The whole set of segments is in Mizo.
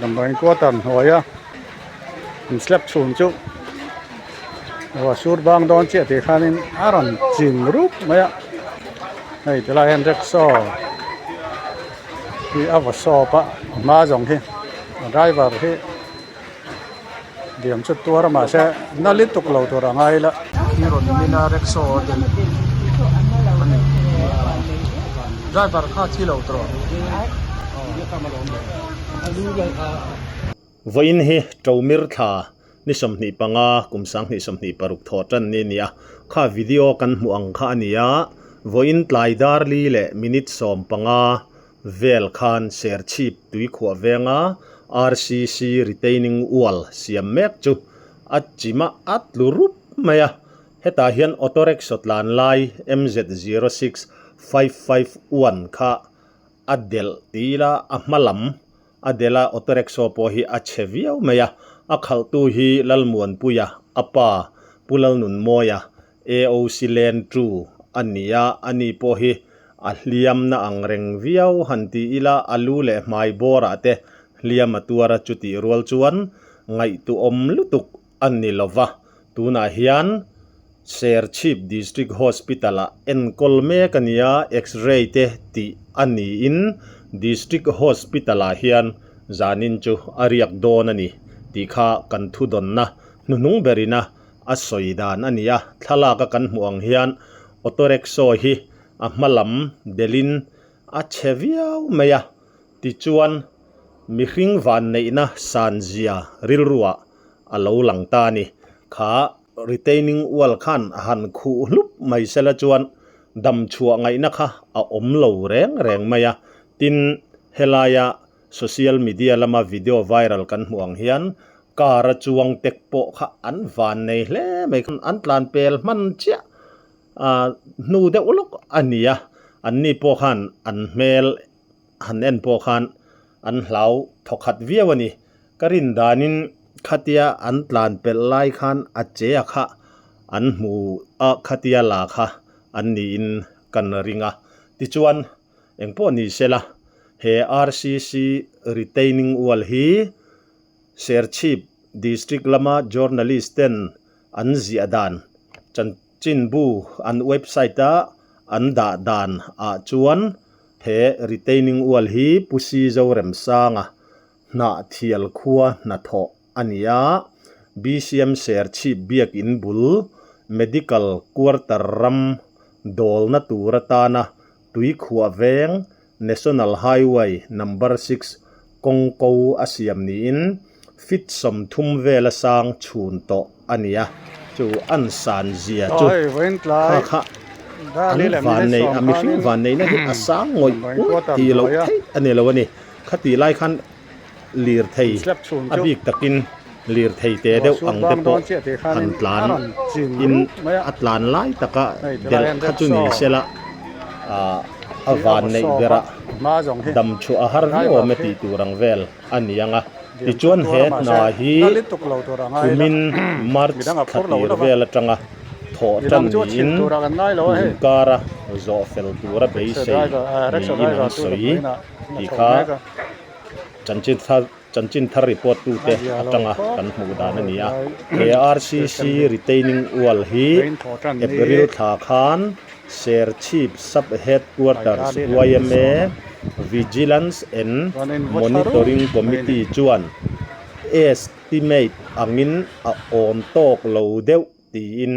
Damdawiin quarter hnuaia in slab chhun chu ruah sur bang dawn chiah tih khanin a rawn chim rup mai a hei tilai hian rickshaw hi a vaw sawp a a hma zawng hi a driver hi. Diam chu tuar a mahse na lutuk lo tur a ngai la. Hi rawn min a rickshaw a tel a ni. Driver kha thi lo tawh. Vawiin hi Ṭomir thla ni 25 kum 2026 thawh ṭan ni a ni a, kha video kan hmuh ang kha a ni a, vawiin tlai dar li leh minute 15 Vel khan Serchhip tuikhuah venga RCC retaining wall siam mek chu a chima a tlu rup mai a, hetah hian auto rickshaw tlan lai MZ06551 kha a delh ti ila a hma lam a delh a, auto rickshaw pawh hi a chhe viau mai a, a khalhtu hi Lalmuanpuia a pa Pu Lalnunmawia AOC Lane Two a ni a, ani pawh hi a hliamna ang reng viau han ti ila a lu leh hmai bawrah te hliam a tuar a chutih rual chuan ngaihtuahawm lutuk a ni lo va, tunah hian Serchhip District Hospital ah enkawl mek a ni a, X-ray te tih a niin District Hospital ah hian zanin chu a riak dawn a ni tih kha kan thudawnna hnuhnung berin a A sawi dan a ni a, thlalak a kan hmuh ang hian auto rickshaw hi a hma lam delhin a chhe viau mai a, tichuan mihring vanneihna sanzia rilruah a lo lang ta a ni. Kha retaining wall khan a han khuh hlup mai sela chuan dam chhuah ngaihna kha a awm lo reng reng mai a, tin helaia Social media lama video viral kan hmuh ang hian car a chuang tek pawh kha an van nei hle mai an tlan pel hman chiah ah hnu deuh lawk a ni a, an ni pawh khan an hmel han en pawh khan an hlau thawkhat viau a ni. Ka rin danin khatia an tlan pelh lai khan a che a kha an hmu a khatia la kha an niin kan ring a, tichuan Engpawh ni sela, he RCC retaining wall hi Serchhip District lama journalist ten an ziah dan, chanchinbu an website a an dah dan ah chuan he retaining wall hi Pu Si Zoremsanga Hnahthial khua hnathawh a ni a, BCM Serchhip Biakin bul Medical Quarter ram dawlna tur atana Tuikhuah veng National Highway Number 6 kawng ko a siam niin feet 30 vela sang chhun tawh a ni a, chu an san zia chu kha kha an vannei a mihring vanneihna hi a sang ngawih ngawih tih loh theih a ni lo a ni. Khatih lai khan lirthei a bik takin lirthei te deuh ang te pawh han tlan in a tlan lai taka delh kha chu ni sela ah a van neih berah dam chhuah a har viau awm e tih tur ang vel a ni ang a. Tichuan he hna hi kumin March thla tir vel atanga thawh tan niin tun kara zawh fel tura beisei niin an sawi tih kha Chanchin thar Chanchin thar report tute atanga kan hmuh dan a ni a. He RCC retaining wall hi April thla khan Serchhip Sub Headquarters yma Vigilance and Monitoring Committee chuan estimate angin a awm tawk lo deuh tiin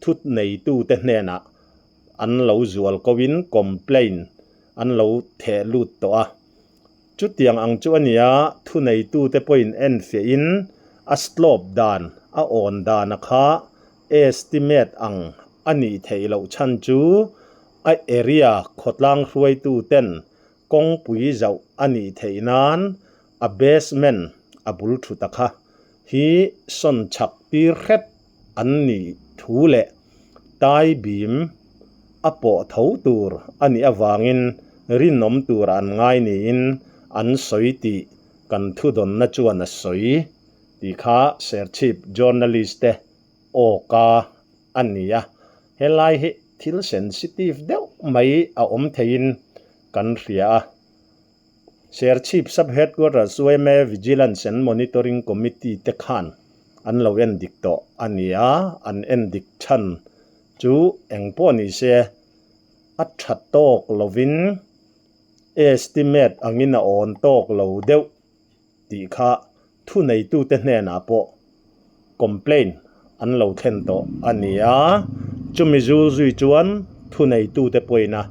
thutneitute hnenah an lo zual koin complaint an lo theh lut tawh a. Chutiang ang chu a nia, thuneitute pawhin enfiahin a slope dan, a awn dana kha estimate ang a nih theih loh chhan chu a area khawtlang hruaituten kawngpui zauh a nih theih nan a basement a bul thut a kha hi sawn chhak tir hret an nih thu leh tai bim a pawh tho tur a nih avangin rinawm tur an ngai niin an sawi tih. kan thudawnna chuan a sawi tih kha Serchhip journalist te aw ka a ni a, helai hi thil sensitive deuh mai a awm theiin kan hria a. Serchhip Sub-Headquarters yma Vigilance and Monitoring Committee te khan an lo en dik tawh a ni a, an en dik chhan chu eng pawh ni se a tha tawk lovin estimate angin a awn tawk lo deuh tih kha thuneitute hnenah pawh complaint an lo thlen tawh a ni a, chumi zul zui chuan thuneitute pawhin a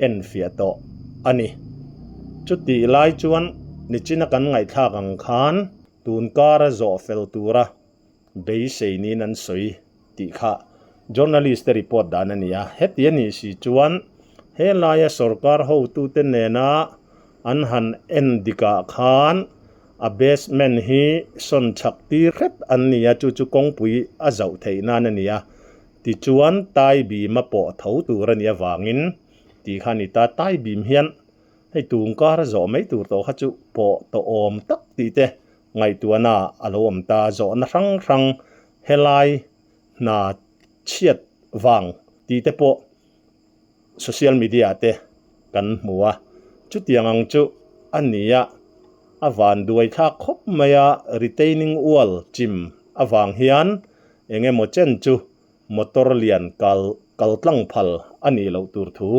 enfiah tawh a ni. Chutih lai chuan nichina kan ngaihthlak ang khan tun kara zawh fel tura beisei niin an sawi tih kha journalist te report dan a ni a. Heti a nih si chuan helaia sorkar hotute nena an han en dikah khan a basement hi sawn chhak tir hret an ni a, chu chu kawngpui a zauh theih nan a ni a. Tichuan tai bim a pawh tho tur a nih avangin tih kha a ni ta. Tai bim hian hei tung kar a zawh mai tur tawh kha chu pawh tawh awm tak tih te Ngaihtuahna a lo awm ta zawhna hrang hrang helai hna chhiat vang tih te pawh social media ah te kan hmu a, chutiang ang chu a ni a, a van duai thlak khawp mai a, retaining wall chim avang hian eng emaw chen chu motor lian kal kal tlang phal a nih loh tur thu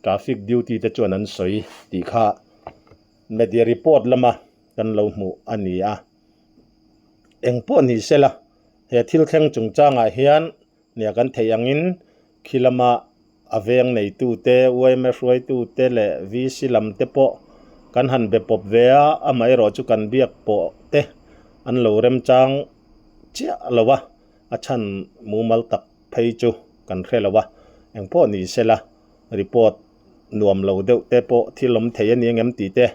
traffic duty te chuan an sawi tih kha media report lama kan lo hmuh a ni a. Eng pawh ni sela, he thil thleng chungchangah hian nia kan theih angin khi lama a veng neitute, yma hruaitute leh VC lam te pawh kan han be pawp ve a, amaherawh chu kan biak pawh te an lo remchang chiah lo a, a chhan mumal tak phei chu kan hre lo a. Eng pawh ni sela, report nuam lo deuh te pawh thil awm thei a ni angem tih te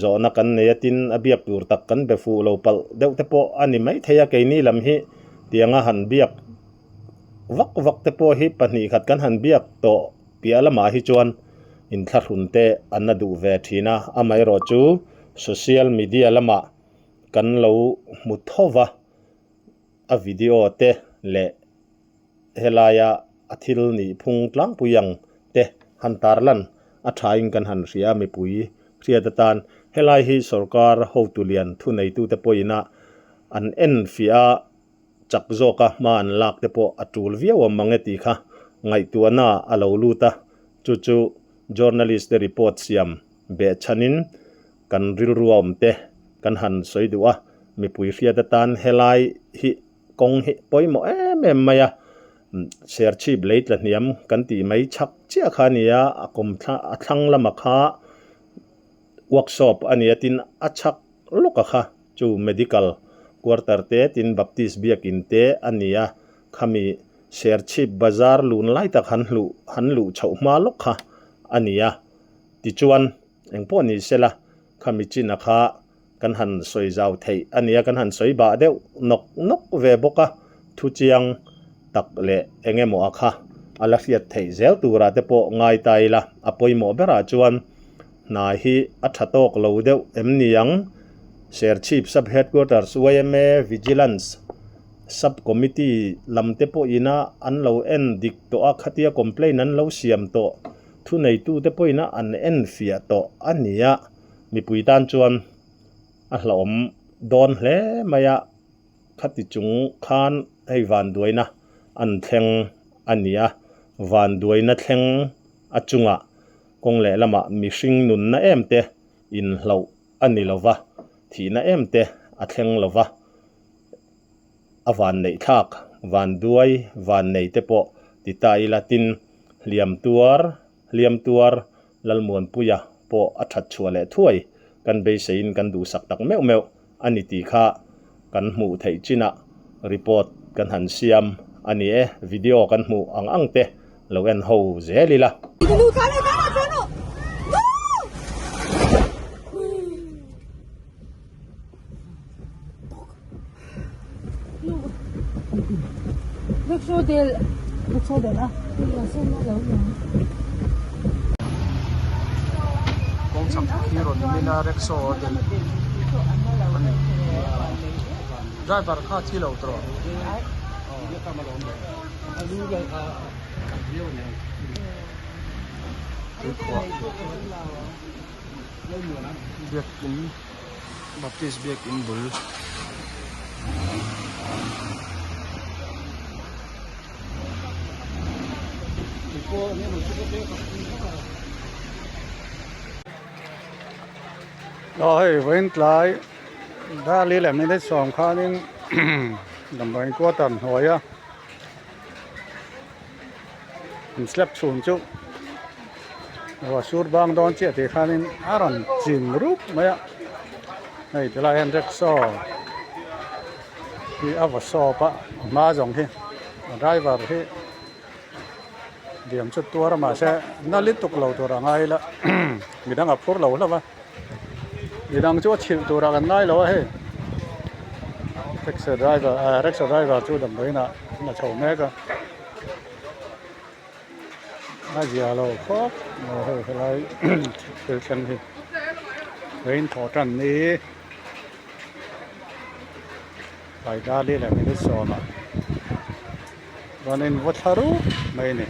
Zawhna kan nei a tin a biak tur tak kan be fuh lo palh deuh te pawh a ni maithei a, keini lam hi tianga han biak vak vak te pawh hi pahnih khat kan han biak tawh piah lamah hi chuan inthlahrun te an la duh ve thin a, amaherawh chu social media lamah kan lo hmu tho va, a video te leh Helaia a thil nih phung tlangpui ang te han tarlan a thain kan han hria a, mipui hriat atan helai hi sorkar hotu lian thuneitute pawhin a an en fiah a, chak zawka hma an lak te pawh a tul viau awm mang e tih kha ngaihtuahna a lo lut a, chu chu journalist te report siam behchhanin kan rilru a awm te kan han sawi duh a, mipui hriat atan helai hi Kawng hi pawimawh em em mai a, Serchhip lei tla hniam kan tih mai chhak chiah kha a ni a, a kawm thla a thlang lama kha workshop a ni a tin a chhak lawk a kha chu medical quarter te tin Baptist biakin te a ni a, khami Serchhip bazar lun lai tak han hluh han luh chhoh hma lawk kha a ni a, tichuan engpawh ni sela khami chin a kha Kan han sawi zau theih a nia, kan han sawi bah deuh nawk nawk ve bawk a, thu chiang tak leh eng emaw a kha a la hriat theih zel turah te pawh ngai ta ila, a pawimawh berah chuan hna hi a tha tawk lo deuh em ni ang? Serchhip Sub Headquarters yma Vigilance Sub Committee lam te pawhina an lo en dik tawh a, khatia complaint an lo siam tawh thuneitute pawhina an en fiah tawh a nia. Mipui tan chuan a hlauhawm dawn hle mai a, khati chung khan hei vanduaina an thleng a ni a, vanduaina thleng a chungah kawng leh lamah mihring nunna em te inhlauh a ni lo va, thihna em te a thleng lo va, a vanneih thlak vanduai vannei te pawh ti ta ila tin hliam tuar hliam tuar Lalmuanpuia pawh a that chhuah leh thuai kan beiseiin kan duhsak tak meuh meuh a ni tih kha kan hmuh theih chinah report kan han siam a ni e, video kan hmuh ang ang te lo en ho zel ila. Kawng chhak khi rawn min a rickshaw a delh Driver kha thi lo tawh. Biakin Baptist biakin bul. Aw hei vawiin tlai Dali leh minute sawm khanin damdawiin quarter hnuaia an slab chhun chu ruah sur bang dawn chiah tih khanin a rawn chim rup mai a hei tilai hian rickshaw hi a vaw sawp a a hma zawng hi a driver hi diam chu tuar a mahse na lutuk lo tur a ngai ila midang a phur lo hlauh a. Midang chu a chhilh turah kan ngai lo a hei taxi driver ah rickshaw driver chu damdawiin ah a chho mek a a zia lo khawp mai hei helai thil thleng hi vawiin thawh tan ni Paidali leh minute sawmah rawn invaw thla rup mai a ni.